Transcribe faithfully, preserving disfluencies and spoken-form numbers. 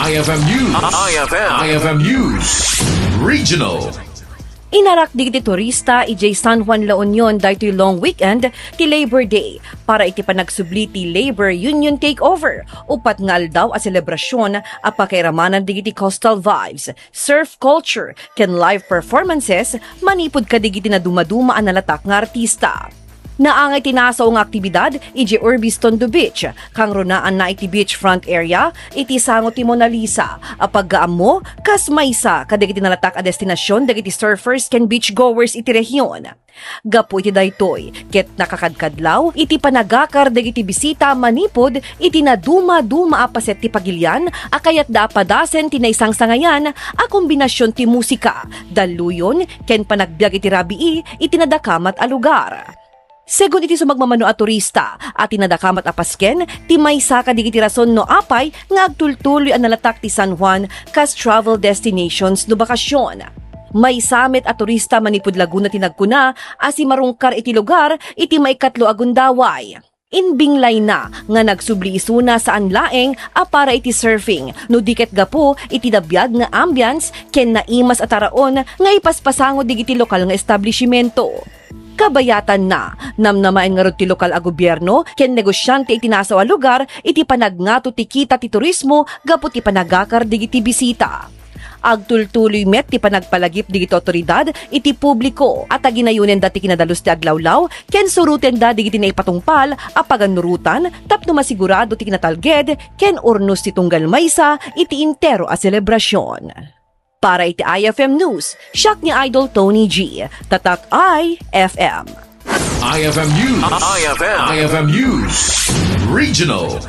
I F M News. I F M. I F M News. Regional. Inarak digiti turista idiay San Juan, La Union daytoy long weekend ti Labor Day para iti panagsubli ti Labor Union Takeover, upat nga aldaw a selebrasyon a pakairamanan digiti coastal vibes, surf culture, ken live performances manipud kadigiti nadumaduma a nalatak nga artista. Naangay ti nasao nga aktibidad idiay Urbiztondo Beach, kangrunaanna iti beachfront area, iti sango ti Mona Lisa, a paggaammo kas maysa kadagiti nalatak a destinasyon dagiti surfers ken beachgoers iti rehiyon. Gapu iti daytoy, ket nakakadkadlaw iti panagakar dagiti bisita manipud iti nadumaduma a paset ti pagilian a kayatda a padasen ti naisangsangayan a kombinasion ti musika, dalluyon, ken panagbiag iti rabii iti nadakamat a lugar. Segun iti sumagmamano a turista, a ti nadakamat a pasken ti maysa kadagiti rason no apay nga agtultuloy a nalatak ti San Juan kas travel destinations no bakasion. Maysa met a turista manipud Laguna ti nagkuna a simarungkar iti lugar iti maikatlo a gundaway. Inbinglayna nga nagsubli isuna saan laeng a para iti surfing, no di ket gapu iti nabiag nga ambience ken naimas a taraon nga ipaspasango dagiti lokal nga establishmento. Kabayatanna, namnamaen ngarud ti lokal a gobierno ken negosiante iti nasao a lugar iti panagngato ti kita ti turismo gapu ti panagakar dagiti bisita. Agtultuloy met ti panagpalagip dagiti awtoridad iti publiko a taginayonenda ti kinadalus ti aglawlaw ken surotenda dagiti naipatungpal a paganurotan tapno masigurado ti kinatalged ken urnos ti tunggal maysa iti entero a selebrasion. Para iti I F M News, siak ni Idol Tony G, Tatak I F M. I F M News. I F M. I F M News. Regional.